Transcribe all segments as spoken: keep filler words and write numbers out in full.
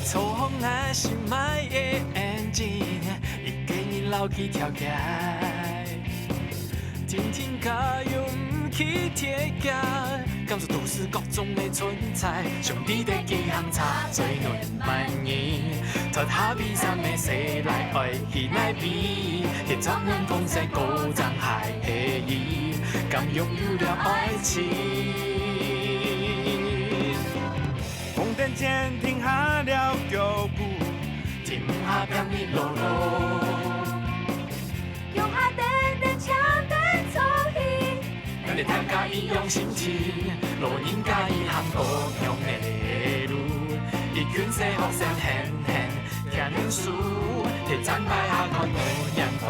坐風啊，心愛的眼睛，一个人老去跳起。天天加油，毋去鐵架，感受都市各種的存在。上帝的幾行車，最暖萬人。脫下悲傷的細賴，愛去哪位？去找暖風扇，高張鞋的伊，敢擁有了愛情？ 紅燈前停下了腳步，停下拼命路路。腳下等等，搶等坐去。咱大家一樣心情，老人家一行各樣的路。一群細學生，嘿嘿，牽手，提前排下看，無人講。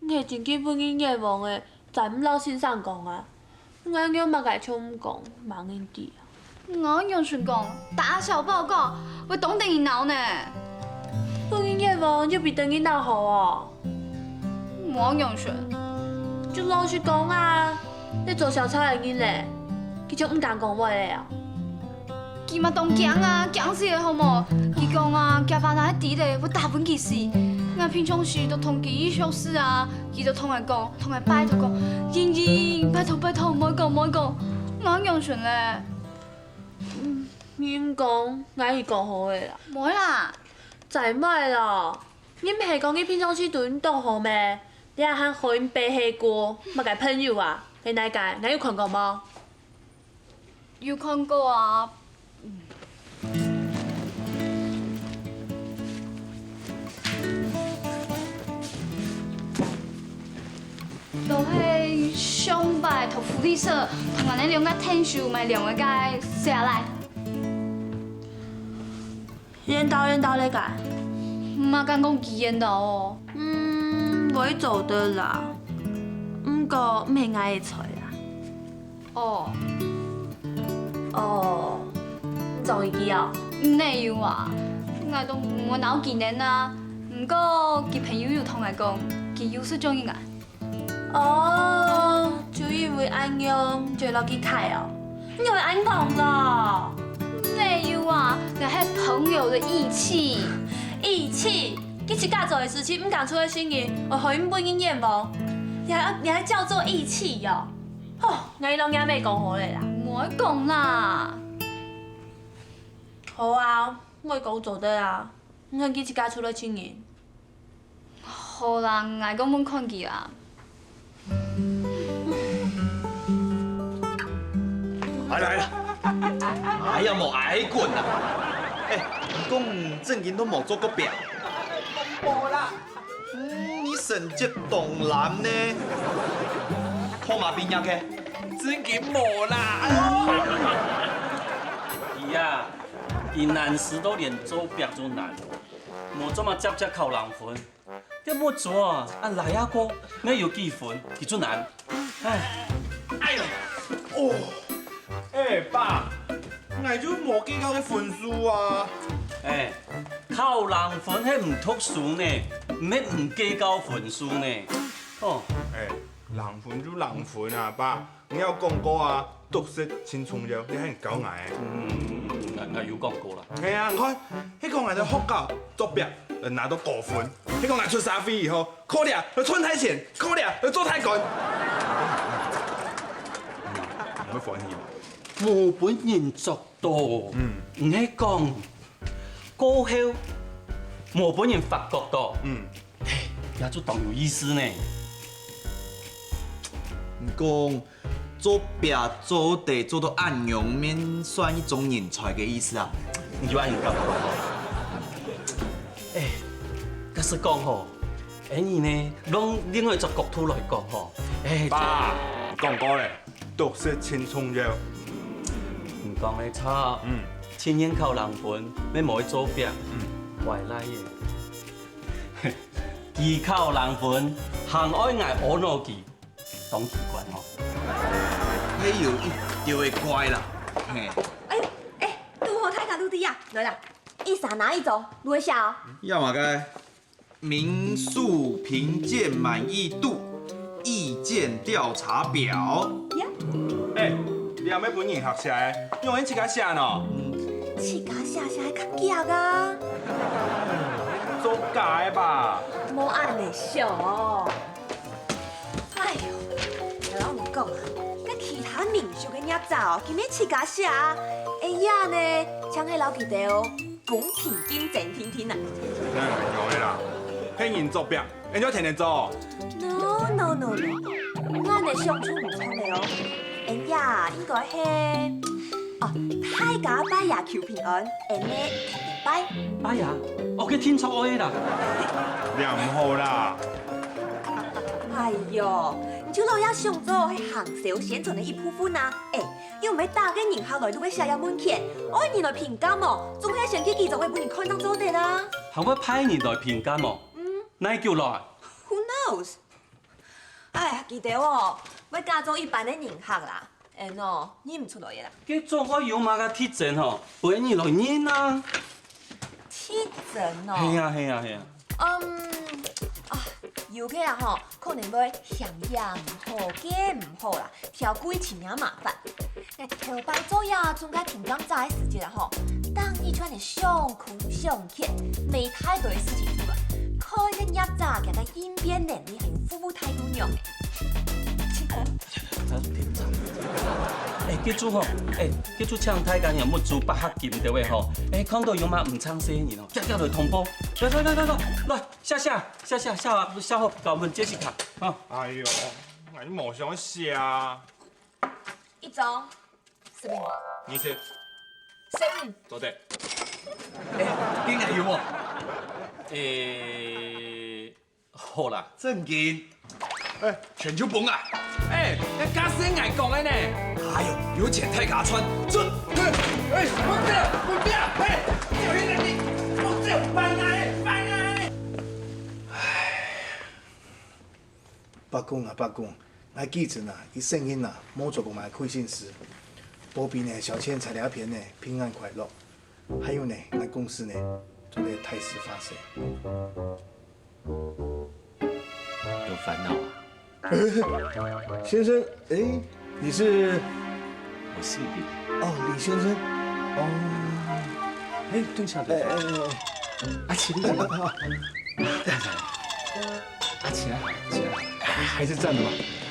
你係真个本人願望个，再毋摎先生講啊！𠊎仰麼个就毋講，吂人知啊！𠊎仰想講，打小報告，會當得人惱呢！本人願望又比得人惱好哦！無仰想，就老實講啊！ 你做小抄个人咧，佢就毋敢講話咧啊！佢嘛當驚啊，驚死了好無？佢講啊，佢阿爸若係知咧，會打分佢死。𠊎平常時都同佢一小事啊，佢都同𠊎講，同𠊎拜託講，英英，拜託拜託，莫講莫講，𠊎仰想咧。你毋講，𠊎去講好了啦。莫啦，再莫咯！你毋係講你平常時對你當好咩？ 你還喊好人背後過，麼个朋友啊？係哪个？𠊎有看過無？有看過啊。都係上擺讀福利社，同𠊎兩个𢯭手買涼个該小賴。 緣投緣投咧該？毋係講佢緣投哦。嗯，會做得啦。毋過毋係𠊎个菜啦。哦。哦，你中意佢哦？毋係有啊，𠊎都無摎佢緣啊。毋過佢朋友有同𠊎講，佢有識中意𠊎。 哦，就因為恁樣，就摎佢㧡哦。你會恁講咯？哪有啊，這係朋友的義氣。義氣？佢自家做个事情毋敢出來承認，會害你分人冤枉。你還，你還叫做義氣哦？吼，𠊎摎若姆講好了啦。莫講啦。好啊，𠊎講做得啊，你喊佢自家出來承認。 好啦，𠊎講問看佢啦。來來來，哎呀，莫挨滾啊！哎，你講正經都無做過兵。無啦。嗯，你成績當爛呢。好嘛，畢業去。正經無啦。佢啊，佢難死到連做兵都難，無做麼接接考零分。 這目珠啊，恁大啊個，哪有幾分，佢就難。唉。哎喲，哦，哎，爸，𠊎就無計較个分數啊。哎，考零分係毋讀書呢，毋係毋計較分數呢。哦。哎，零分就零分啊，爸。 你有講過啊，讀書盡重要，你還教𠊎。嗯，𠊎，𠊎有講過啦。係啊，你看，係講𠊎在學校作弊，呃，拿到高分；係講𠊎出社會以後，靠這來賺大錢，靠這來做大官。你會歡喜嗎？無分人捉到，嗯，毋係講 過後，無分人發覺到。嗯。嘿，這就當有意思呢。你講，做兵做得做到恁樣，免算一種人才个意思啊？你就恁樣感覺吼？哎，假使講吼，哎，你呢，用另外一隻角度來講吼，哎，爸，講過咧。讀書盡重要。毋講个差，嗯，青年靠人分，乜無去做兵，嗯，壞倈仔。佢靠人分，還愛𠊎阿腦佢，當奇怪吼。係有一兜个怪啦，嘿。哎哎，堵好大家都在啊，來啦，一儕拿一張，來寫哦。要麼个？ 民宿評鑑滿意度意見調查表。呀，哎，你也毋係分人客寫个，仰會自家寫呢？自家寫寫較遽啊。做假个吧？無恁仔想哦。哎喲，𠊎摎你講啊，該其他民宿个業者哦，佢乜自家寫啊，哎呀呢，請你摎佢兜哦。 公平競爭定定啊。哪有恁樣个啦？係人做兵，恁樣天天做。No no no no，恁樣想就毋著了哦。恁樣應該係，哦，大家拜爺求平安，恁樣拜。拜爺？哦，該定著愛个啦。這毋好啦。哎喲，你就摎這想做係行銷宣傳个一部分啊！哎， 又毋係逐個人客來都會寫這問卷，愛人來評鑑無，總係先寄幾張仔分人看正做得啊。還會派人來評鑑無？嗯。哪久來？Who knows？哎呀，佢兜哦，會假做一般个人客啦，恁樣哦，認毋出來个啦。該總愛有麼个特徵吼，分人來認啊。特徵哦？係啊，係啊，係啊。 嗯，啊，有个啊吼，可能會嫌這毋好，該毋好啦，挑過尋也麻煩。該頭擺做這中介評鑑者个時節啊吼，逐日就恁樣想空想缺，無太多个事情做啊，看該業者佢个應變能力還有服務態度仰仔。 哎，記住吼，哎，記住請大家人物資八合金對毋對吼？哎，看到有麼毋正式个人哦，遽遽來通報。來來來來來，來，寫寫寫寫寫寫好交分Jessica啊。哎喲，𠊎無想寫啊。一張，十五。二十。十五。做得。哎，今日有無？哎， 好啦。正經。哎，全就崩啊！哎，該假使𠊎講个呢？哎喲，有錢大家賺，準！哎，哎，放手，放手，哎，有人你，放手，放開，放開！伯公啊，伯公，𠊎記得啊，一生人啊，無做過麼个虧心事。保庇呢，小千在這片呢，平安快樂。還有呢，𠊎公司呢，做得大事發生。 有煩惱啊？先生，哎，你是？我姓李。哦，李先生。哦。哎，等一下，等一下。哎，哎，哎。啊，起立，起立。啊，啊，啊。等一下。啊，起來好了，起來好了。哎，還是站著吧，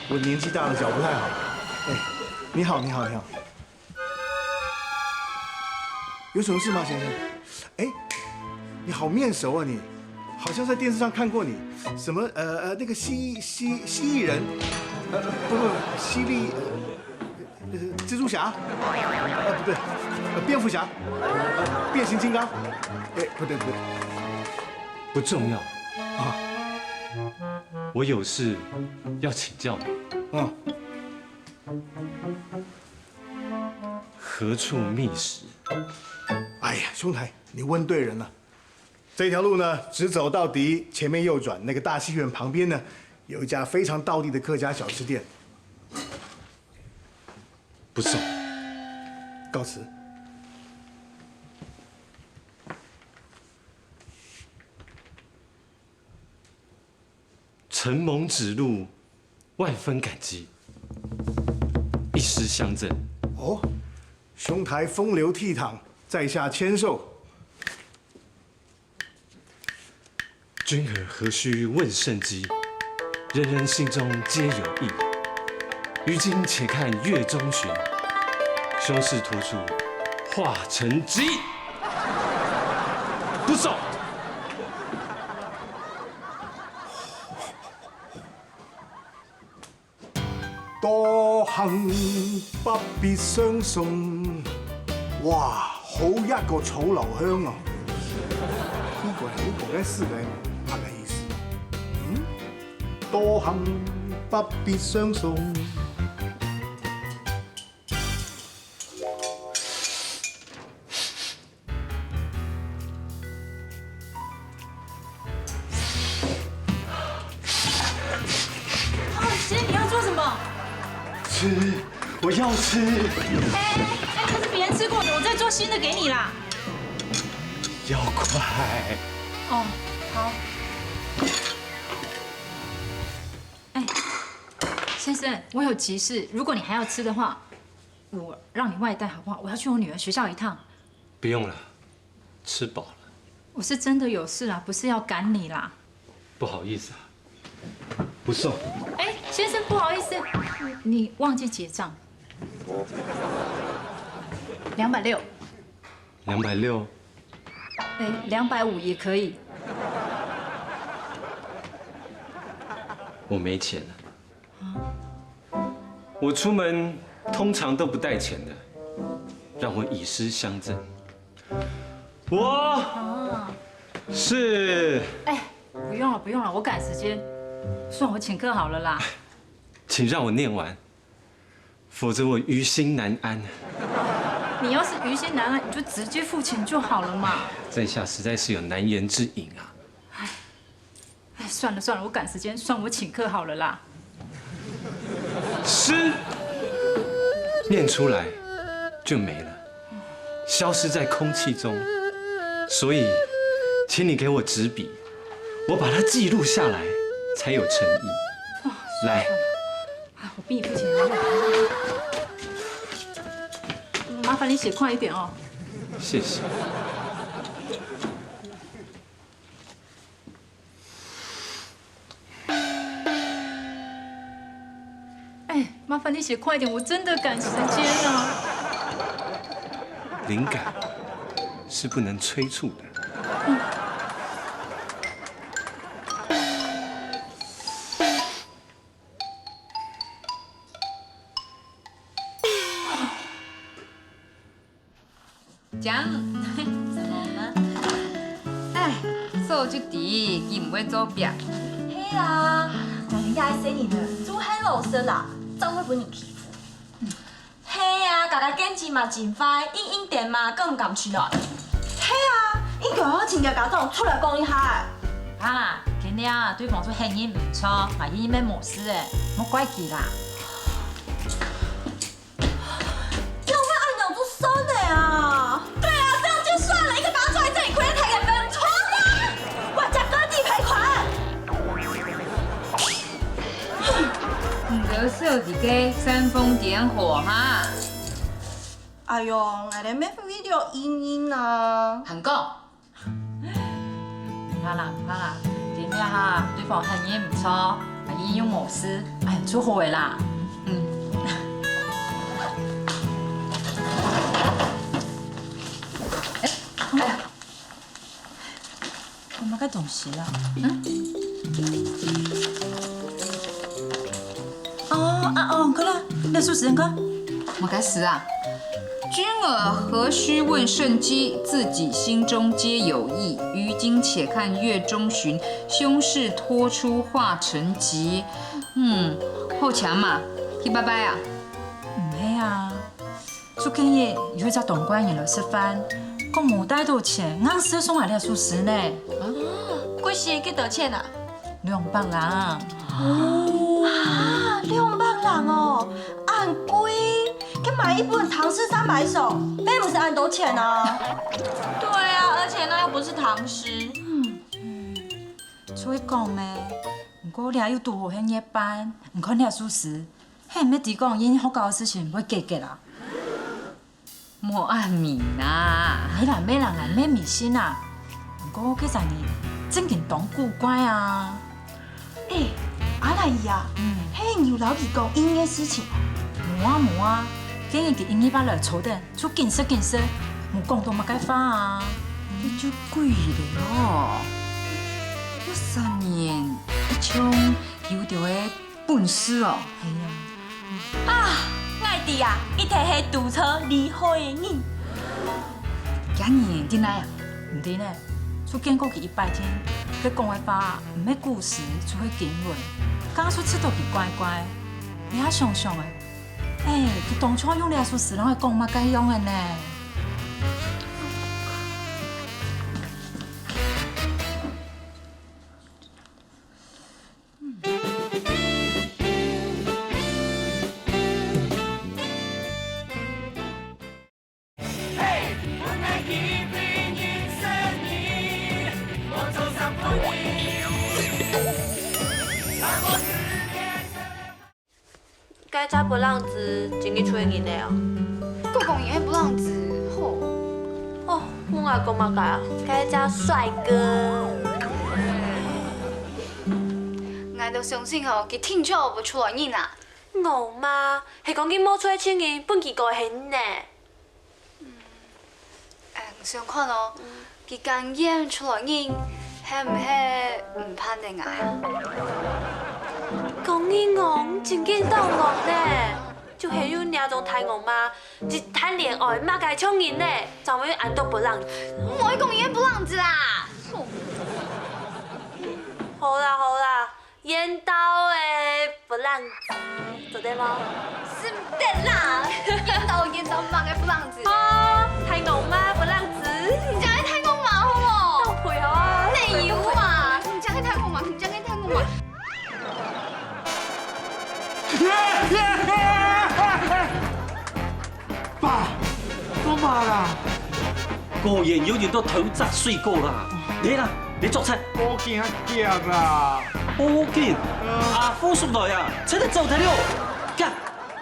我年紀大了，腳不太好。哎，你好，你好，你好。 有什麼事嗎，先生？哎，你好面熟啊，你好像在電視上看過你。什麼？呃呃，那個蜥蜥蜥蜴人？呃，不不不，蜥蜴，呃，蜘蛛俠？呃，不對，呃，蝙蝠俠？呃，變形金剛？哎，不對不對，不重要啊。我有事要請教你。嗯。 何處覓食？哎呀，兄台，你問對人了。這條路呢，直走到底，前面右轉，那個大戲院旁邊呢，有一家非常道地的客家小吃店。不送。告辭。 承蒙指路，万分感激，一失鄉鎮。哦，兄台風流倜儻，在下謙受。君何何須問聖機，人人心中皆有意。於今且看月中旬，兄似吐出化成機。不送。 多行不必相送。哇，好一個曹老鄉哦！呢個係呢個个字个麼个意思？嗯？多行不必相送。我要吃。哎，哎，哎，那是别人吃过的，我再做新的给你啦。要快。哦，好。哎，先生，我有急事，如果你还要吃的话，我让你外带好不好？我要去我女儿学校一趟。不用了，吃饱了。我是真的有事啦，不是要赶你啦。不好意思啊，不送。哎，先生，不好意思，你忘记结账。两百六。两百六？哎，两百五也可以。我没钱了。我出门通常都不带钱的，让我以失相赠。我是……哎，不用了，不用了，我赶时间，算我请客好了啦。请让我念完，否则我于心难安。你要是于心难安，你就直接付钱就好了嘛。这下实在是有难言之隐啊。哎，算了算了，我赶时间，算我请客好了啦。诗念出来就没了，消失在空气中。所以，请你给我纸笔，我把它记录下来，才有诚意。来，啊，我比你付钱还要好。麻烦你写快一点哦。谢谢。哎，麻烦你写快一点，我真的赶时间啊。灵感是不能催促的。讲，怎么了？哎，手就知佢毋會做壁。係啊，人家个細人仔就係老實啦，正會分人欺負。係啊，家家經濟嘛真壞，應應電嘛，更毋敢出來。係啊，應該愛請佢家長出來講一下。好啦，今日啊，對方做客人毋錯，嘛應該無事誒，莫怪佢啦。 有沒有按鈕就算了啊？對啊，這樣就算了，一個巴掌在你褲頭底下分錯啊！我才割地賠款。你个手機个煽風點火哈！哎喲，𠊎等乜video影影啊！還講， 好啦，好啦，今日哈，對方客人毋錯，啊，佢又無事，哎，就好个啦。嗯。哎，哎呀，有麼个東西啊？嗯？哦，啊，哦，過來，來，主持人，過來。麼个事啊？君爾何須問聖機，自己心中皆有意。於今且看月中旬，凶事脫出化成吉。嗯，好請嘛，去拜拜啊？毋係啊，最近有一隻當怪人來食飯，講無帶到錢，硬係送𠊎這首詩呢。啊，貴死幾多錢啊？ 兩百零。啊，兩百零哦，恁貴！該買一本唐詩三百首，乜毋使恁多錢啊？對啊，而且那又不是唐詩。嗯，嗯，就係講咩，毋過這又堵好係月半，你看這首詩，係毋係知講因學校个事情會解決啊？ 無恁明啊。係啦，乜啦，𠊎乜迷信啊。毋過該儕人正經當古怪啊。欸，阿蘭姨啊，嗯。係你有摎佢講陰个事情？無啊無啊，該日佢一二八來坐等，就緊食緊食，無講到麼个話啊。該就鬼咧哦！這儕人一像有兜个 本事哦。係啊。啊，𠊎知啊，一定係堵著厲害个人。今日定來啊？毋知呢，就見過佢一擺天，佢講个話毋係古詩，就係經文，假使就知著佢怪怪。你也想想欸，欸，佢當初用這首詩來講麼个樣个呢？ 嗯。該隻不浪子真个出現人了哦。佢講佢係不浪子，吼。哦，𠊎愛講麼个啊？該隻帥哥。𠊎都相信吼，佢定著會出來人啊。戇嘛，係講佢無出來尋人，分佢過現呢。 𠊎想看哦，佢甘願出來人，係毋係毋盼得𠊎啊？講你戇，真經當戇呢！就係有這種大戇媽，一談戀愛麼个像人呢，正會安到不浪子。毋好講佢係不浪子啦！好啦好啦， 緣投个不浪子，做得無？使毋得啦！緣投緣投麼个不浪子？哦，大戇媽不浪子。你正係大戇媽好無？當配合啊！哪有嘛？你正係大戇媽，你正係大戇媽。爸，做麼啦？果然有人在偷摘水果啦！來啦，來捉賊！報警啊，遽啦！報警？阿虎叔來啊，賊仔走忒了！遽，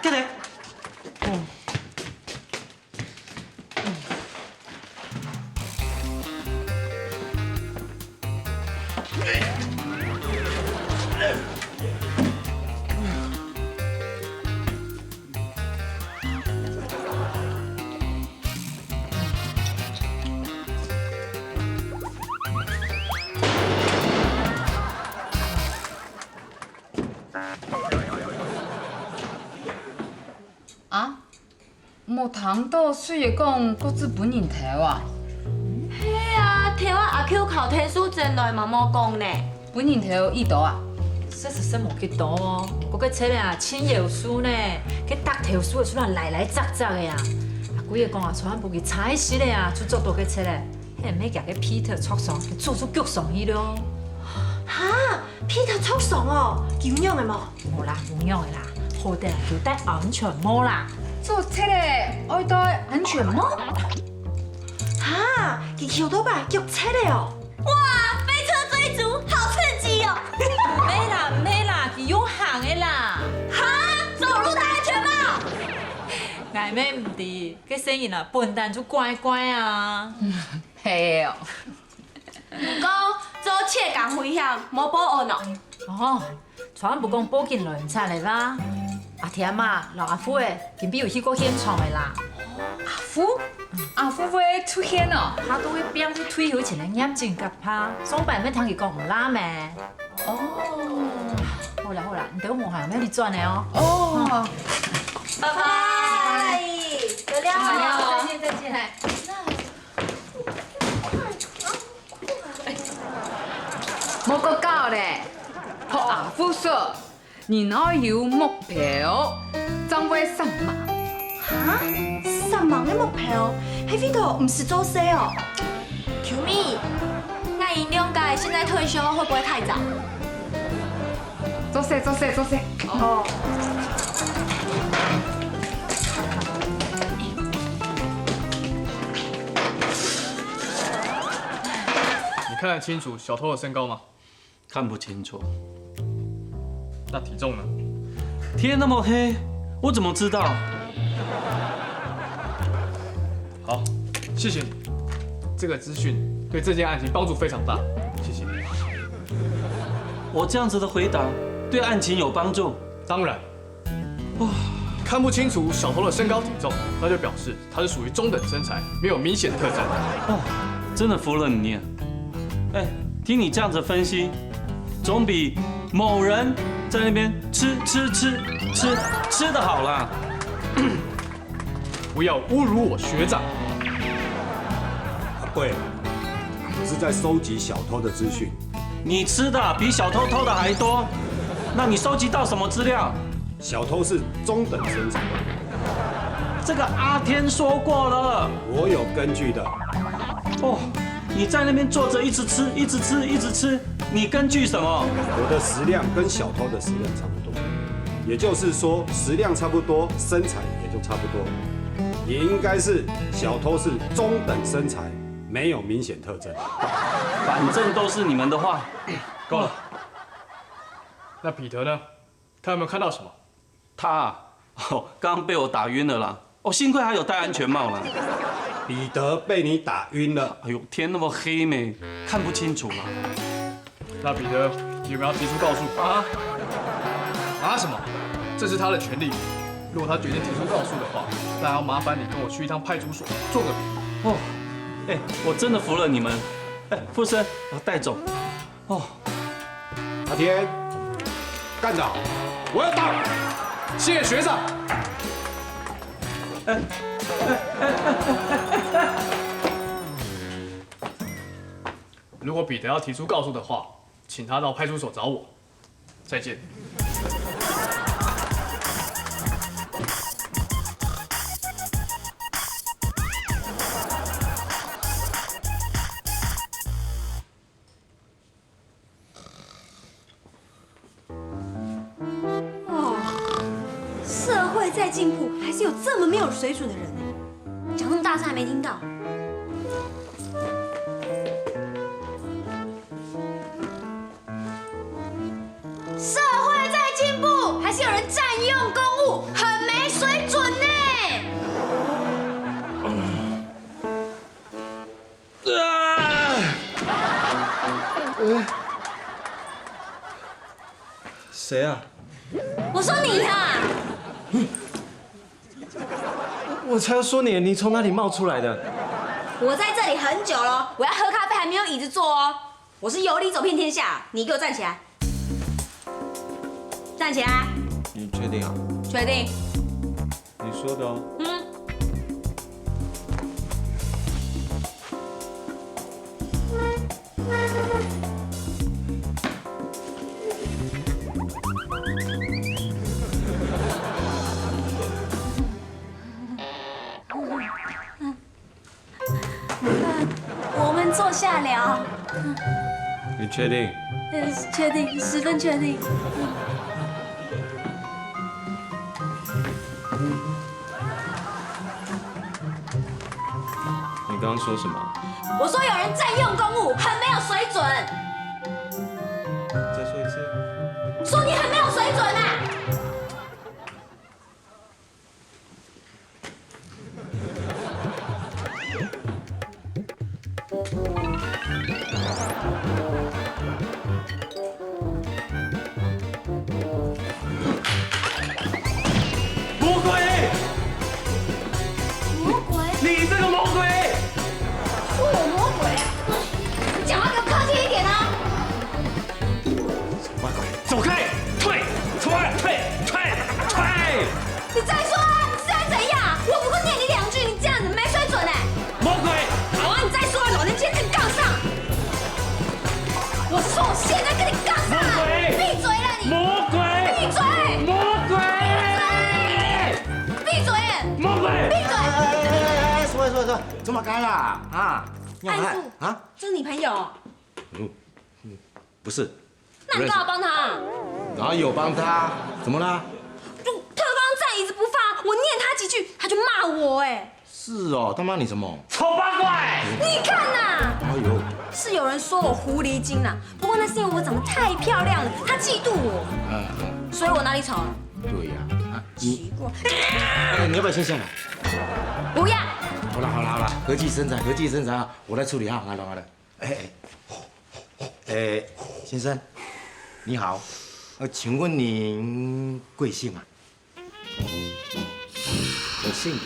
遽來！ 啊？ 無聽著水仔講各自分人偷啊？係啊，偷啊！阿舅敲電話轉來嘛無講呢。分人偷幾多啊？實實實無幾多哦，該个賊仔啊，盡夭壽呢，該逐頭數个數量來來扎扎个啊。阿貴仔講啊，昨暗晡佢差事仔啊，就捉著該賊仔。 係毋係佢个皮頭著傷，做出腳傷去了？哈，皮頭著傷哦，有仰仔無？無啦，無仰仔啦，好得有戴安全帽啦。做賊仔愛戴安全帽？哈，佢騎otobai逐賊仔哦！哇，飛車追逐，好刺激哦！毋係啦，毋係啦，佢用行个啦。哈，走路戴安全帽？𠊎乜毋知，該細人啊，本旦就怪怪啊。 係哦。毋過做賊更危險，無報案哦。哦，昨暗晡講報警來毋掣了哇？阿添啊，摎阿富仔，今晡日有去過現場个啦。阿富？阿富會出現哦？佢都會變做退休前个驗證甲怕，上擺毋係聽佢講毋罅咩？哦。好啦好啦，你兜無閒，𠊎愛轉了哦。哦。拜拜。拜拜。再見，再見。再見。 莫過搞咧，學阿富說，人愛有目標，正會煞猛。哈？煞猛个目標，係為著毋使做事哦？球迷，𠊎兩儕現在退休會毋會太早？ 做事，做事，做事。哦。你看得清楚小偷的身高嗎？看不清楚。那体重呢？天那么黑，我怎么知道？好，谢谢你，这个资讯对这件案情帮助非常大，谢谢你。我这样子的回答对案情有帮助？当然。哦，看不清楚小偷的身高体重，那就表示他是属于中等身材，没有明显特征。哦，真的服了你啊！哎，听你这样子分析，总比某人在那边吃吃吃吃吃的好啦。不要侮辱我学长。阿贵，我是在收集小偷的资讯。你吃的比小偷偷的还多，那你收集到什么资料？小偷是中等身材。这个阿天说过了。我有根据的。哦，你在那边坐着一直吃，一直吃，一直吃，你根据什么？我的食量跟小偷的食量差不多，也就是说食量差不多，身材也就差不多。也应该是小偷是中等身材，没有明显特征。反正都是你们的话，够了。那彼得呢？他有没有看到什么？他啊，哦，刚刚被我打晕了啦。哦，幸亏他有戴安全帽啦。彼得被你打晕了。哎呦，天那么黑咩，看不清楚啦。那彼得，你有没有要提出告诉？啊？啊什么？这是他的权利。如果他决定提出告诉的话，那要麻烦你跟我去一趟派出所做个笔。哦，哎，我真的服了你们。哎，富生，我带走。哦，阿天，干得好，我要打，谢谢学长。如果彼得要提出告诉的话，请他到派出所找我。再见。哦，社会在进步，还是有这么没有水准的人呢？讲那么大声还没听到？社会在进步，还是有人占用公物，很没水准呢。啊！呃，谁啊？我说你啊，我才要说你，你从哪里冒出来的？我在这里很久了，我要喝咖啡还没有椅子坐哦。我是有理走遍天下，你给我站起来，站起来，你确定啊？确定？你说的哦。嗯。我们坐下聊。你确定？嗯，确定，十分确定。你刚刚说什么？我说有人占用公物，很没有水准。再说一次。说你很没有水准啊！魔鬼！魔鬼？你这个魔鬼！说我魔鬼啊？你讲话给我客气一点啊！走开！退！出来！退！退！退！你再说啊！你是在怎样？我不过念你两句，你这样子没水准哎！魔鬼！好啊，你再说啊，老娘今天跟你杠上！我是说，我现在跟你杠上啊！魔鬼闭嘴了你！魔鬼！闭嘴！魔鬼！闭嘴！魔鬼！闭嘴！哎哎哎哎，说说说，这么干啦？啊？你好看暗树啊？这是你朋友？不是，那你干嘛帮他？哪有帮他？怎么啦？就他刚刚站椅子不放，我念他几句，他就骂我哎。是哦，他骂你什么？丑八怪！你看呐，哎呦，是有人说我狐狸精啦，不过那是因为我长得太漂亮了，他嫉妒我，嗯嗯，所以我哪里丑了？对呀，啊，你奇怪，哎，你要不要先下来？不要，好了好了好了，和气生财，和气生财啊！我来处理哈，好了好了。哎哎，哎，先生，你好，呃，请问您贵姓啊？我姓李。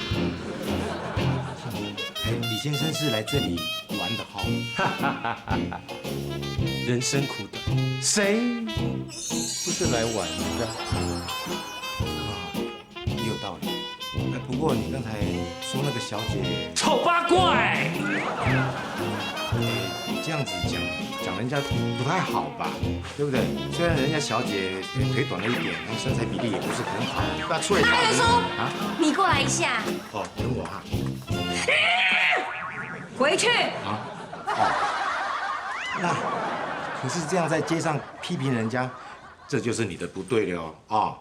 哎，李先生是来这里玩的哈。人生苦短，谁不是来玩的？啊，也有道理。哎，不过你刚才说那个小姐，丑八怪！哎，这样子讲讲人家不太好吧？对不对？虽然人家小姐腿短了一点，然后身材比例也不是很好，那出来打马元松啊？你过来一下，哦，等我哈。回去。啊？哦，那可是这样在街上批评人家，这就是你的不对了哦。哦，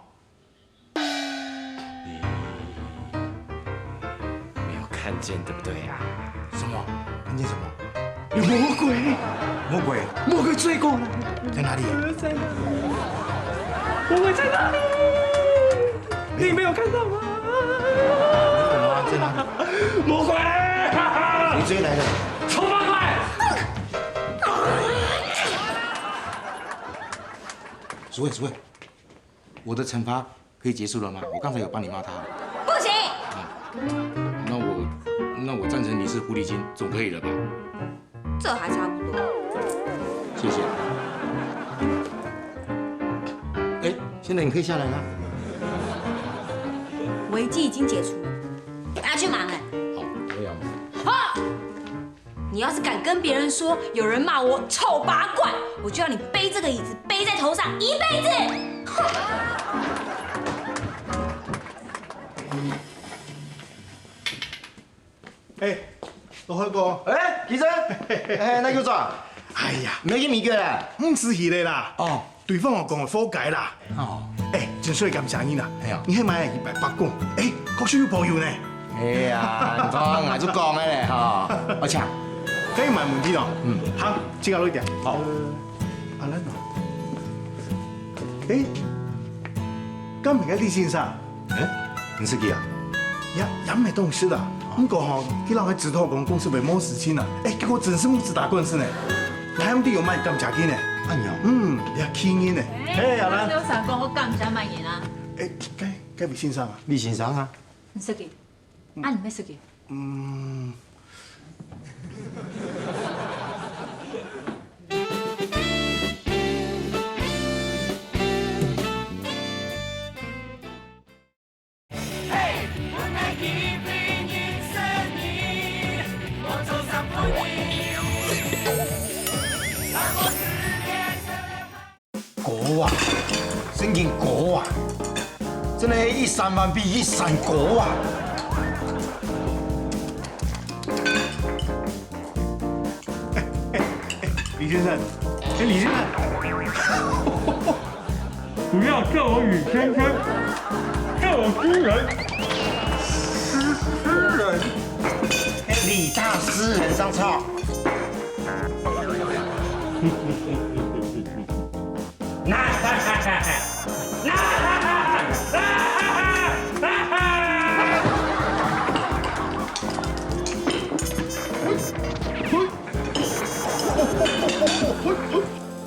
没有看见对不对啊？什么？看见什么？有魔鬼，魔鬼魔鬼追过来，在哪里？在哪里？魔鬼在哪里？你没有看到吗？没有啊，在哪里？魔鬼！谁追来的？臭八怪！淑慧，淑慧，我的惩罚可以结束了吗？我刚才有帮你骂他。不行。啊，那我，那我赞成你是狐狸精，总可以了吧？这还差不多。谢谢。哎，现在你可以下来了。危机已经解除了，大家去忙了。好，我也要忙。好，你要是敢跟别人说有人骂我丑八怪，我就要你背这个椅子背在头上一辈子。哼！ 哎，老海哥。哎，奇珍，哎，哪久轉？哎呀，無見面个啦。毋使去咧啦。哦，對方哦講个活該啦。哦，哎，真係感謝你啦。哎呀，你係買一百八公，哎，確實有保佑呢。哎呀，你看，𠊎就講个咧吼。哦，請。可以，無問題哦。嗯，好，這個落去點。好，阿蘭哦。哎，敢毋係李先生？ 哎，毋係佢啊？也也毋係當時啊。毋過吼，佢人个指頭公公司會無事情啊。哎，結果真係母子打官司呢。還毋知有麼个感謝佢呢。哎呀，嗯，也氣人呢。嘿，阿蘭，你有想講我感謝麼人啊？哎，該該位先生啊。李先生啊。毋係佢，啊，毋係佢。嗯。 高啊，真經高啊！真个一山還比一山高啊！李先生，哎，李先生，不要叫我李先生，叫我詩人。詩詩人，哎，李大詩人，張超。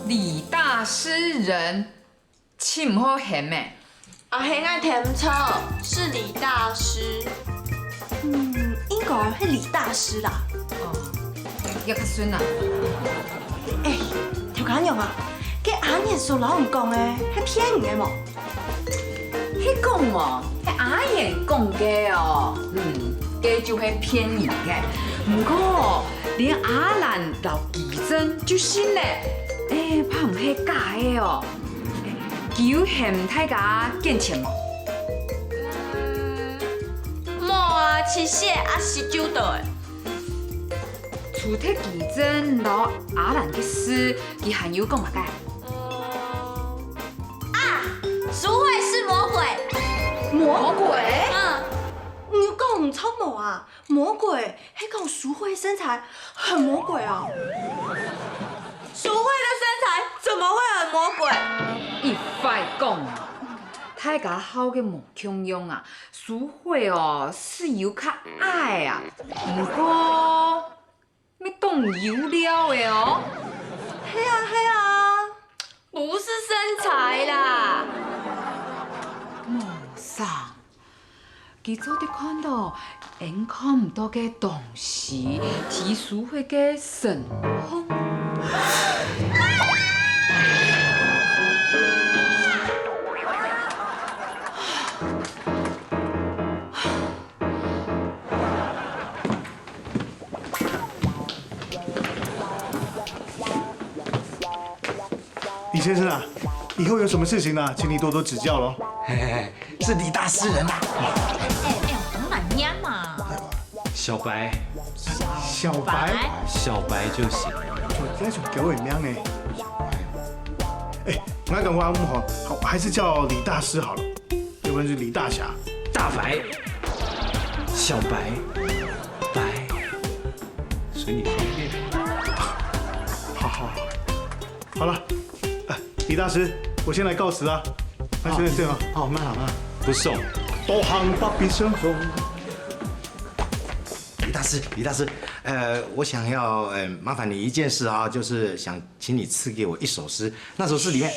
李大詩人， 盡毋好喊咩？啊，係𠊎聽毋著，係李大師。嗯，應該係李大師啦。哦，也較順啊。哎，頭家娘啊，該阿年所摎你講个，係騙你个無？係講無？係阿年講个哦。嗯，該就係騙人个。毋過，連阿蘭摎奇珍就信咧，哎，怕毋係假个哦。 佢有喊大家捐錢無？嗯，無啊，其實也係十九度誒。除忒奇珍摎阿蘭个事，佢還有講麼个？啊，淑慧係魔鬼。魔鬼？嗯。你有講毋著無啊？ 魔鬼，係講淑慧身材很魔鬼啊。淑慧的身材怎麼會很魔鬼？一塊講，大家好个無共樣啊。淑慧哦，係有較矮啊，毋過，乜當有料个哦。係啊，係啊，毋係身材啦。無啥。 佢做得看到𫣆看毋到个東西，提淑慧个身項。李先生啊，以後有什麼事情呢，請你多多指教咯。嘿嘿嘿，是李大詩人啊。哎哎，我哪念嘛？小白，小白，小白就行。這種狗尾名呢？哎，我感覺我們好，好，還是叫李大師好了，要不然就李大俠。大白，小白，白，隨你方便。好好好。 好了，哎，李大師，我先來告辭啊。那先生，好，好，慢好，慢好。不送，多行不必相送。李大师，李大师，呃，我想要呃麻烦你一件事啊，就是想请你赐给我一首诗，那首诗里面。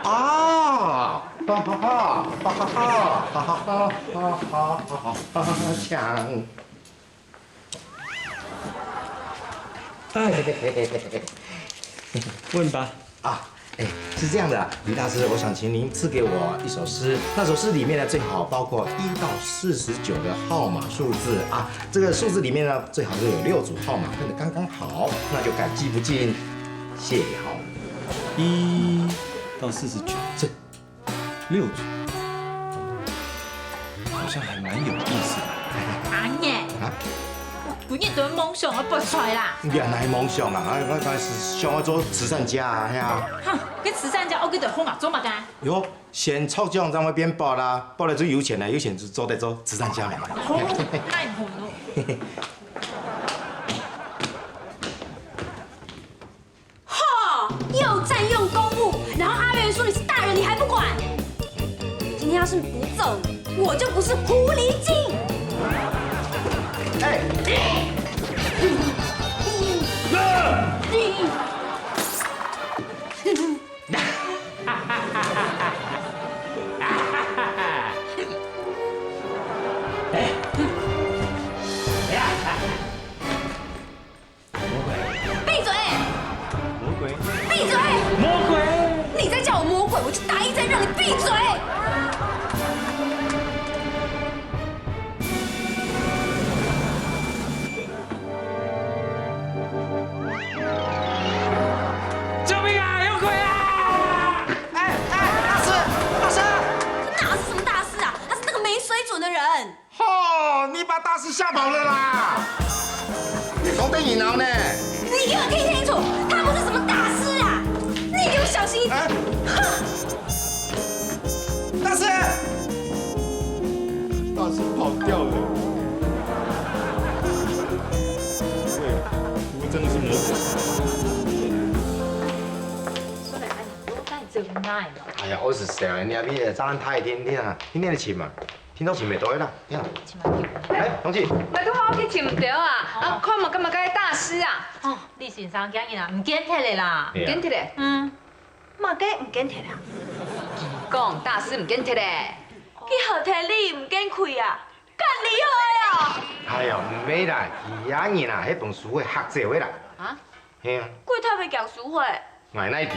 啊！哈哈哈！哈哈哈！哈哈哈！哈哈哈！哈哈哈！锵！哎，问吧。啊，哎，是这样的啊，李大师，我想请您赐给我一首诗。那首诗里面呢，最好包括一到四十九个号码数字啊。这个数字里面呢，最好是有六组号码，分得刚刚好，那就改记不进谢好了。一到四十九，这六组，好像还蛮有意思的。阿爷，啊？我今日都梦想要發財啦。你哪会梦想啊？哎，我我是想要做慈善家啊，嘿啊。哼，跟慈善家，我给的号码做嘛干？哟，先抽奖才会变宝啦，宝了最有钱了，有钱就做得做慈善家了。哦，太好了。吼，又占用公务，然后阿元说你是大人，你还不管。今天要是你不走，我就不是狐狸精。哎，闭嘴！魔鬼，闭嘴！魔鬼，你再叫我魔鬼，我就答应再让你闭嘴。救命啊！有鬼啊！哎哎，大师，大师！他哪是什么大师啊？他是那个没水准的人。 吼，你把大师吓跑了啦！你讲得然后呢？你给我听清楚，他不是什么大师啊！你给我小心一点！哎，哼！大师，大师跑掉了。对，不过真的是魔鬼。说来，哎，我带你走哪了？哎呀，我是谁啊？你那边早上太天天啊，天天的请嘛。 听到尋袂到个啦，呀。哎，同志。𠊎都好去尋毋到啊，啊，看嘛，敢嘛該大師啊？哦，李先生，今日啊，毋見忒咧啦。毋見忒咧？嗯，麼个毋見忒啊？佢講大師毋見忒咧。佢好忒你毋見佢啊？恁厲害哦！哎呀，毋係啦，佢阿人啊，係分書會嚇走个啦。啊？係啊。佢特別驚書會。 𠊎哪知？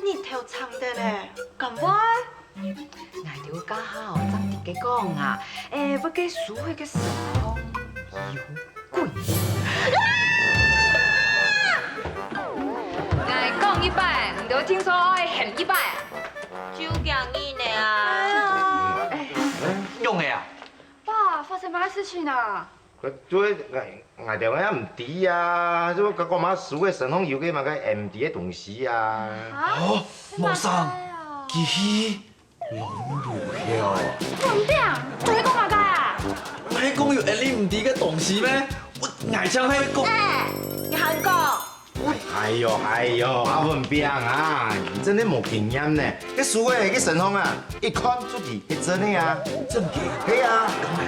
日頭長短咧，敢會？𠊎兜家下哦，正直个講啊，誒，會个書會个神風有鬼。𠊎講一擺，你兜聽說愛喊一擺。就驚你呢啊！用个啊！爸，發生麼个事情啊？ 對，𠊎𠊎兜也毋知啊，就講講嘛，書个身項有个麼个毋知个東西啊。哦，無想，佢去龍路口。龍頂，你講麼个啊？毋係講有恁樣毋知个東西咩？𠊎正係講。哎，你還講？哎喲哎喲，阿文炳啊，你真个無經驗呢。該書个个身項啊，一看就知係真个啊。真个？係啊。用來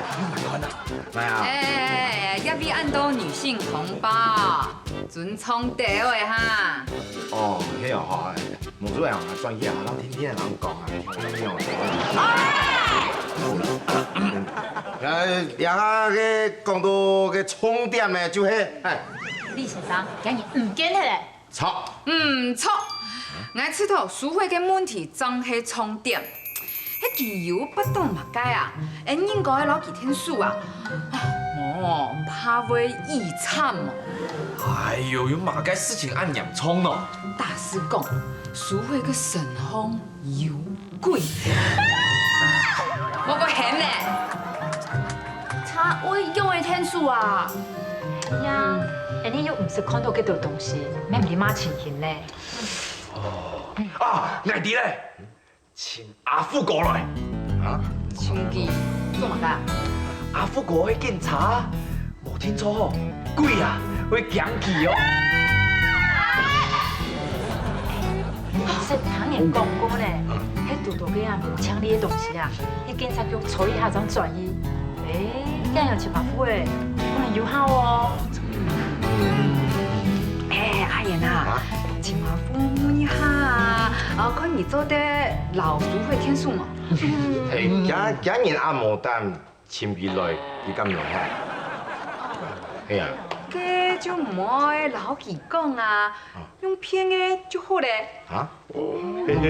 用來看啊。 哎呀。哎，這位恁多女性同胞，尊重地位哈。哦，係哦，好，哎，無所謂啊，轉去啊，讓天天人講啊，天天人講。哎！呃，這下个講到个重點呢，就係，哎。李先生，今日毋見忒咧。 著。毋著，𠊎知道書會个問題正係重點。係佢有發到麼个啊？𠊎應該摎佢𢯭手啊！啊，無，怕會異慘哦。哎喲，有麼个事情恁嚴重呢？大師講，書會个身項有 鬼！無過喊呢！他會用个𢯭手啊！哎呀，恁樣又毋識看到幾多東西，免你罵情形咧。啊，𠊎知咧，請阿富過來。啊？尋佢做麼个啊？阿福哥係警察，無聽錯吼，鬼啊，會驚佢哦。係聽人講過呢，該堵著个啊，無清理个東西啊，該警察局搓一下正轉去。欸，恁樣尋阿福哥，可能有效哦。欸，阿賢啊，啊？尋阿福問一下啊，啊，看你做得摎書會𢯭手無？ 嘿，今，今日阿無膽尋佢來，佢敢來哈？係啊。該就毋愛摎佢講啊，用騙个就好咧。啊？騙个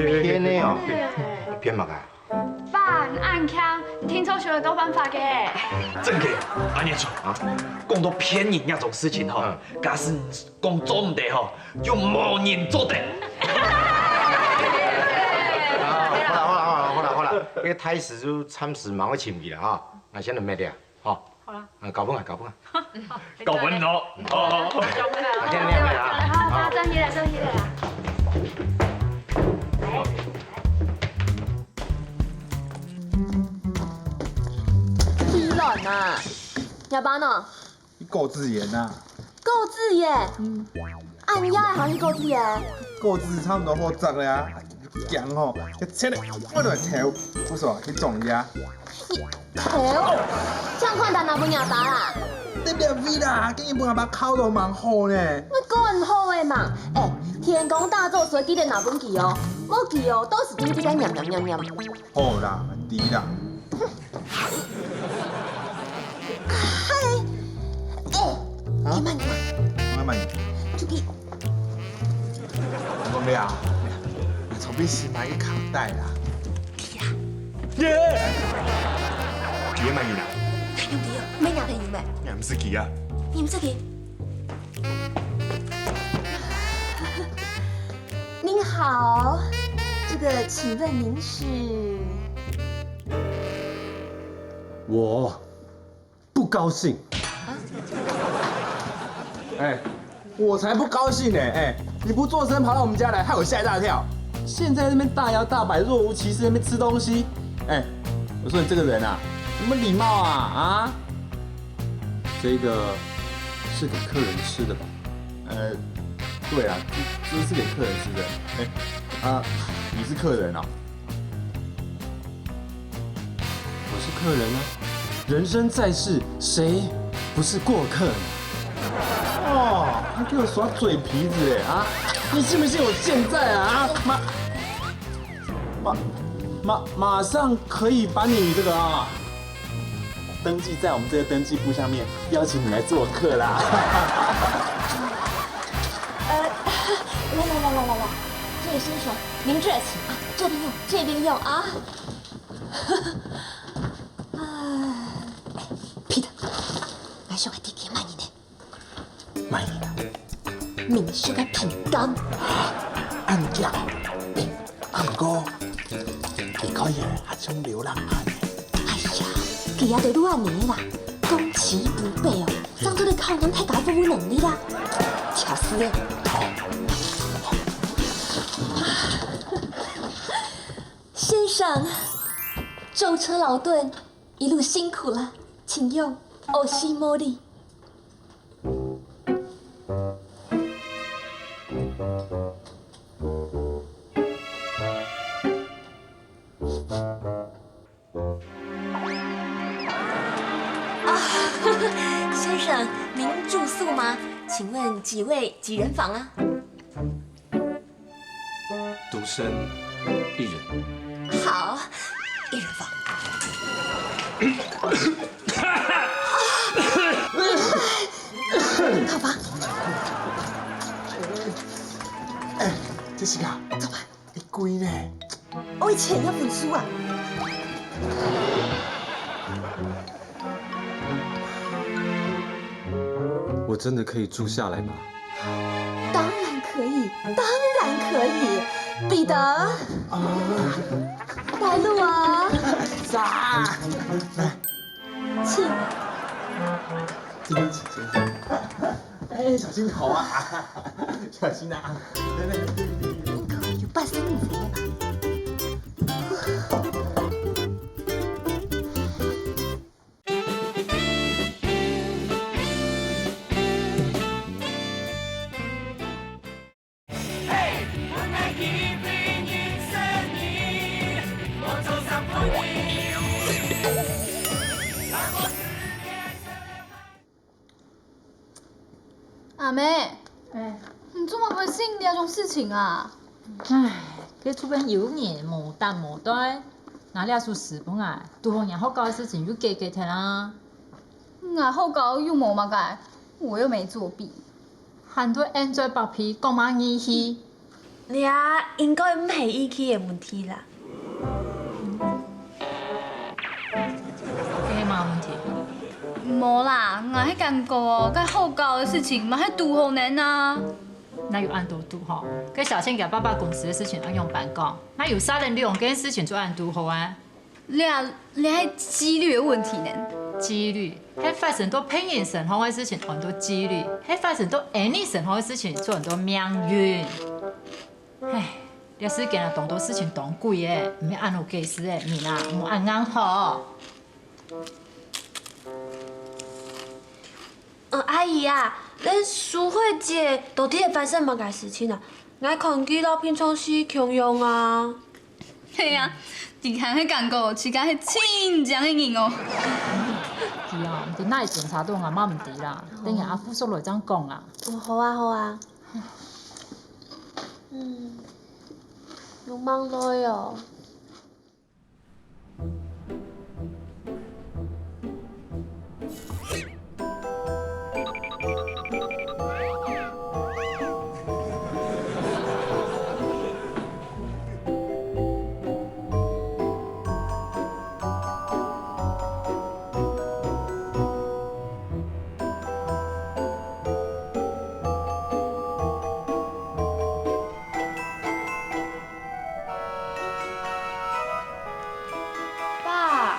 哦？騙麼个？辦案腔，聽說學了多辦法个。真个，阿年初啊，講到騙人這種事情吼，假使 講做毋得吼，就無人做得。啊，好啦，好啦，好啦，好啦，好啦，這个大事就暫時莫愛尋佢啦哈，𠊎先來搣了，吼。好啦。啊，交分𠊎，交分𠊎。交分你哦。哦。啊，先搣了啊。好，好，好，轉去了，轉去了啦。既然啊，若爸呢？ 去果子園啊。果子園？嗯。恁夜還去果子園？果子差毋多好摘了啊，驚吼，就切了，我來偷，我說去種呀。你偷？這款單拿分若爸啦？你別為啦，今日分阿爸敲到蠻好呢。你管好个嘛？欸，天公大作，所以記得拿分佢哦，無佢哦，到時定記得黏黏黏黏。 好啦，知啦。嗨，欸，啊？你慢點。我慢點。出去。我講你啊，昨晡時買个卡帶啦。耶！你也買个啦？用的用，買哪个用没？你毋識佢啊？你毋識佢？ 您好，这个请问您是？我不高兴。哎，我才不高兴呢！哎，你不做声跑到我们家来，害我吓一大跳。现在那边大摇大摆，若无其事那边吃东西。哎，我说你这个人啊，有没有礼貌啊？啊？这个是给客人吃的吧？ 呃，对啊，这，这是给客人吃的。哎，啊，你是客人哦？我是客人啊，人生在世，谁不是过客呢？哦，他给我耍嘴皮子哎啊！你信不信我现在啊？啊，马，马，马，马上可以把你这个啊， 登记在我们这个登记簿上面，邀请你来做客啦。呃，来来来来来来，这位先生，您这儿请啊，这边用，这边用啊。哎，Peter，来，小弟弟，慢一点。 慢一点。民宿个便当。恁樣，哎，阿哥，你可以啊，像流浪汉。哎呀，佢也都愈恁樣啦，攻其不備哦，正做得考驗大家服務能力啦。巧思哎。先生，舟车劳顿，一路辛苦了，请用。おしもり。 啊，先生，您住宿吗？请问几位几人房啊？ 独身一人。好，一人房。好吧。哎，Jessica，怎么？你跪呢？我以前要分手啊。我真的可以住下来吗？当然可以，当然可以，彼得，带路啊！啥？来，请。对不起，先生。哎，小心头啊！小心啊！来来来，对对对对。有半身不遂了吧？阿姆，哎，你做麼个會出這種事情啊？唉，該就分有人無擔無戴，拿這首詩分𠊎，堵好若學校个事情又解決忒啊。𠊎學校又無麼个，我又沒作弊。還在恁嘴巴皮講麼義氣？ 這應該毋係義氣个問題啦。該係麼問題？無啦，𠊎係感覺哦，該學校个事情嘛係堵好難啊。哪有恁堵堵好？該小倩厥爸爸公司个事情愛仰般講？哪有三兩兩件事情就恁堵好啊？ 這，這係機率个問題呢。機率，係發生到別人身上个事情安到機率，係發生到𠊎等身上个事情就安到命運。唉，這世間啊，當多事情當詭个，毋係恁好解釋个，你啊，莫恁硬吼。呃，阿姨啊，該淑慧姊到底係發生麼个事情啊？𠊎看佢摎平常時共樣啊。 係啊，佢還係感覺自家係盡靚个人哦。佢啊，毋知哪位檢查到𠊎嘛毋知啦，等下阿富叔來正講啦。哦，好啊，好啊。嗯，有吂來哦。 爸，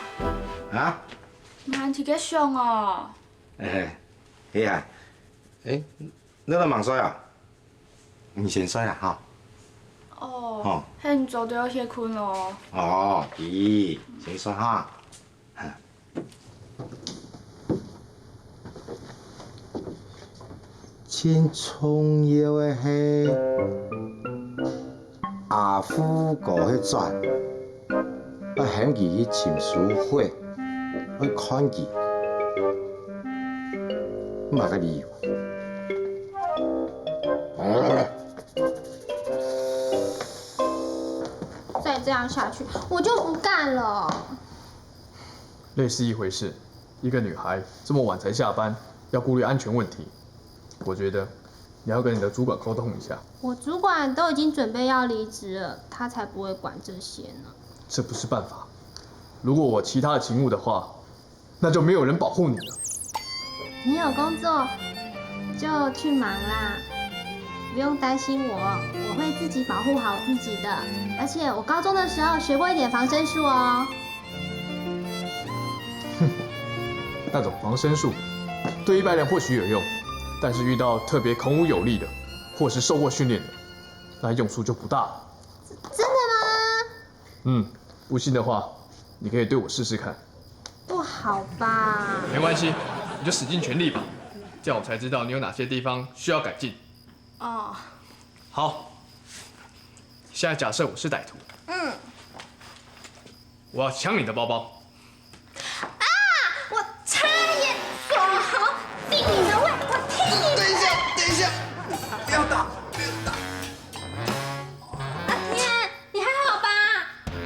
啊？𠊎自家想哦。哎，係啊。哎，你都吂睡啊？你先睡啦，哈。哦，好。係你早點歇睏哦。哦，咦，先睡哈。 盡重要个係，阿富哥去轉，愛喊佢去尋淑慧，愛看佢，麼个理由？再這樣下去，我就不幹了。 累是一回事，一個女孩這麼晚才下班，要顧慮安全問題，我覺得你要跟你的主管溝通一下。我主管都已經準備要離職了，他才不會管這些呢。這不是辦法。如果我其他的勤務的話，那就沒有人保護你了。你有工作就去忙啦，不用擔心我，我會自己保護好自己的。而且我高中的時候學過一點防身術哦。 那種防身術對一般人或許有用，但是遇到特別孔武有力的，或是受過訓練的，那用處就不大了。真的嗎？嗯，不信的話，你可以對我試試看。不好吧？沒關係，你就使盡全力吧，這樣我才知道你有哪些地方需要改進。哦，好，現在假設我是歹徒，嗯，我要搶你的包包。啊！我差點說好，顶你的胃，我踢你！等一下，等一下，不要打，不要打！阿天，你还好吧？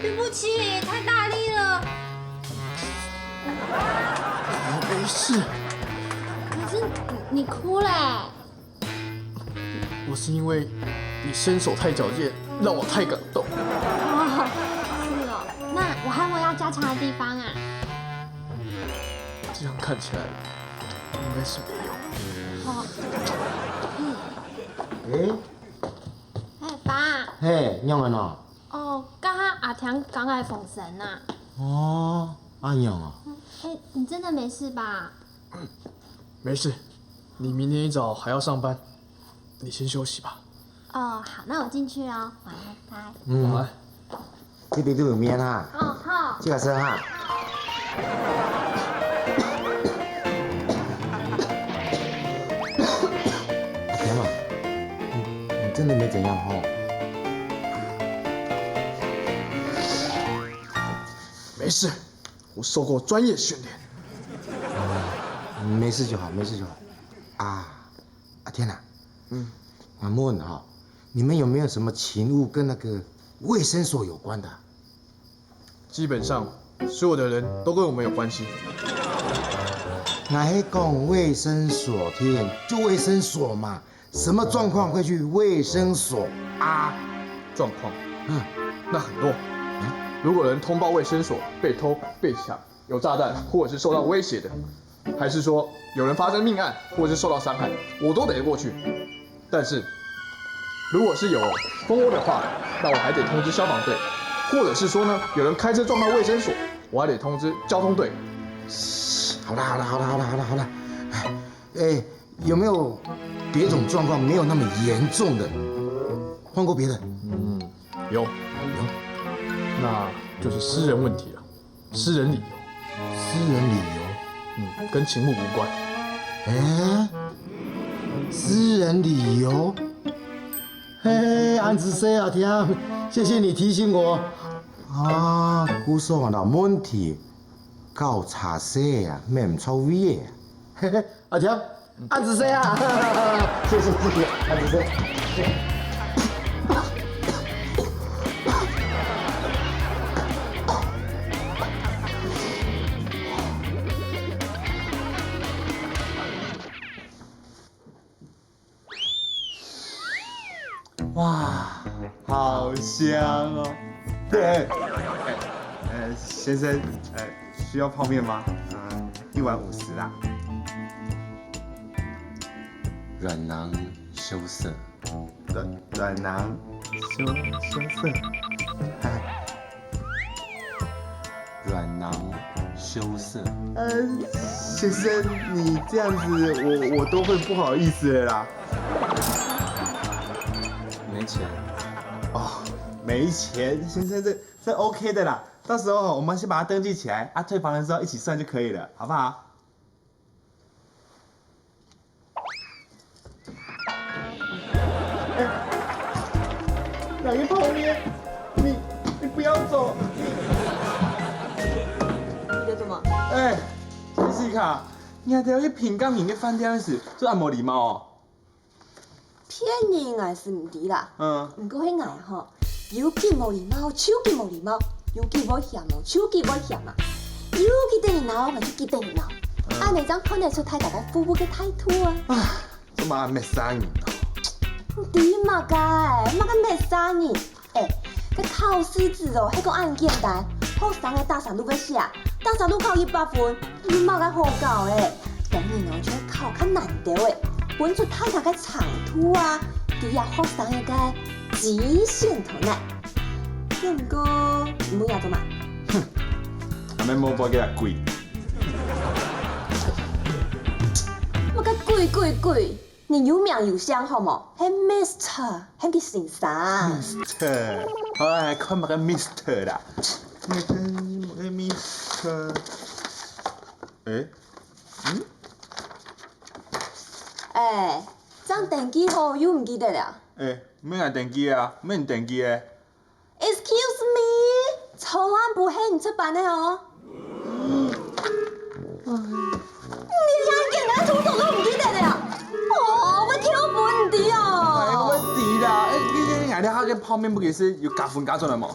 对不起，太大力了。没事。可是你哭嘞。 我是因为你身手太矫健，让我太感动。哦，是哦，那我还有没有要加强的地方啊？这样看起来应该是没有。哦，嗯，欸，哎，爸，嘿，仰般哦？哦，刚刚阿强刚来逢神呐。哦，恁样哦。哎，你真的没事吧？没事，你明天一早还要上班， 你先休息吧。哦，好，那我进去哦，晚安，拜。嗯，晚安。这边都有面哈。哦，好。这个是哈。阿田啊，你你真的没怎样吼？没事，我受过专业训练。没事就好，没事就好。啊， 阿天哪，嗯，我问哈，你们有没有什么勤务跟那个卫生所有关的啊？基本上，所有的人都跟我们有关系。那还讲卫生所，天，就卫生所嘛，什么状况会去卫生所啊？状况？嗯，那很多。如果有人通报卫生所被偷、被抢，有炸弹或者是受到威胁的，还是说有人发生命案或者是受到伤害，我都得过去。但是如果是有蜂窝的话，那我还得通知消防队，或者是说呢，有人开车撞到卫生所，我还得通知交通队。好了好了好了好了好了好了，哎，有没有别种状况没有那么严重的？换过别的？嗯，有有，那就是私人问题了。私人旅游，私人旅游，嗯，跟勤务无关。哎，私人旅游，嘿，恁仔細啊，添，谢谢你提醒我。啊，故所个問题，交叉式啊，免毋错位个。嘿嘿，阿添，恁仔細啊，谢谢谢谢，恁仔细。哇，好香哦！对，呃，先生，呃，需要泡面吗？嗯，一碗五十啦。软囊羞涩，软软囊羞羞涩，哎，软囊羞涩。呃，先生，你这样子，我我都会不好意思了啦。没钱。哦，没钱，先生，这这 OK 的啦，到时候我们先把它登记起来，啊，退房的时候一起算就可以了，好不好？哎，两个泡面，你你不要走，你。你在做什么？哎，Jessica，你还在去评价人家饭店的事，这么没礼貌哦。 骗人𠊎是毋知啦，嗯，毋過係𠊎吼，有幾無禮貌，超級無禮貌，有幾危險哦，超級危險啊！有幾得人惱，𠊎就幾得人惱，恁呢正看得出大家个服務个態度啊！啊，做麼个搣生人啊？毋知麼个，麼个搣生人？ 哎，該考試紙哦，係講恁簡單，學生个打沙路个寫，打沙路考一百分，有麼个好搞个？當然哦，就係考較難兜个，分出大家个程度啊，知啊學生个極限投耐。毋過，你問𠊎做麼？哼，還無報佢鬼。麼个鬼鬼鬼？ 你有名有姓好無？係Mister，喊佢先生。Mister，好啦，看麼个Mister啦。麼个Mister？欸，嗯？欸，正登記好又毋記得了？欸，毋係𠊎登記啊，毋係你登記个。 Excuse me，昨暗晡係你值班个哦。你連這簡單動作都毋記得了啊？哦，𠊎跳舞毋知哦。哎，𠊎知啦，哎，你你你，你下个泡麵毋係有加分加出來無？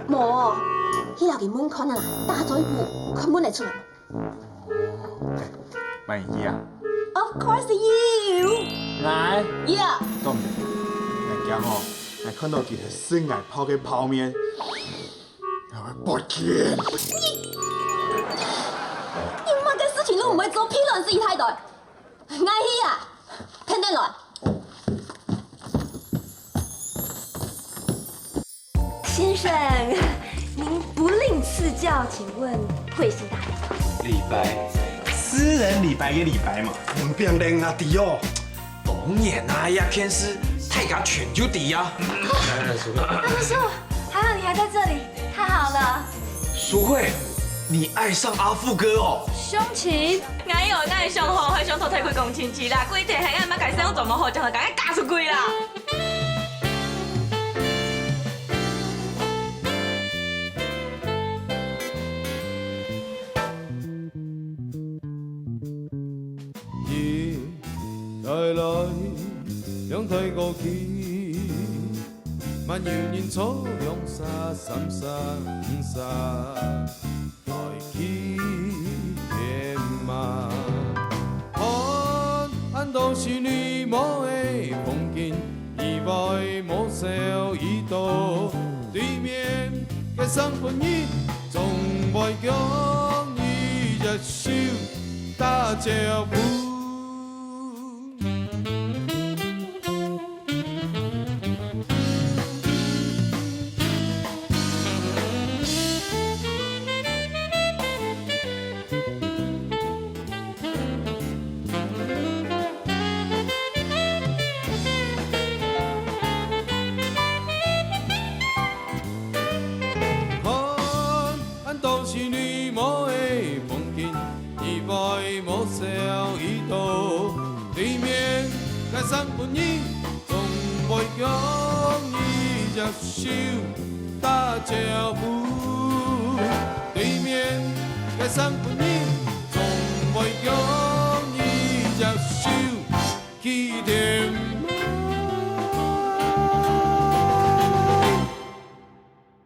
無，去摎佢問看啊，打嘴鼓，看問得出來無？ 哦，欸，麼人去啊？Of course you. 𠊎？Yeah. 當然，𠊎驚吼，𠊎看到佢係食𠊎泡个泡麵，𠊎會發癲。你，你麼个事情都毋會做，屁卵事一大堆。 𠊎去啊，跈等來。先生，您不吝赐教，請問貴姓大名？李白，私人李白个李白嘛。毋免認啊，知哦。當然啊，這件事大家全就知啊。阿叔，還好你還在這裡，太好了。淑慧，你愛上阿富哥哦？相親？ 𠊎有哪會想好，還想討大家講親戚啦，規定係𠊎麼个生活做無好，將來共𠊎嫁出去啦。在過去，嘛有人坐兩儕、三儕、五儕來去天嘛。看恁多心內無个風景，以外無少已到對面个生份人，總會共你一手打招呼。 看恁多心內無个風景，以外無少已到對面个生份人，總會共你一手打招呼。對面个生份人，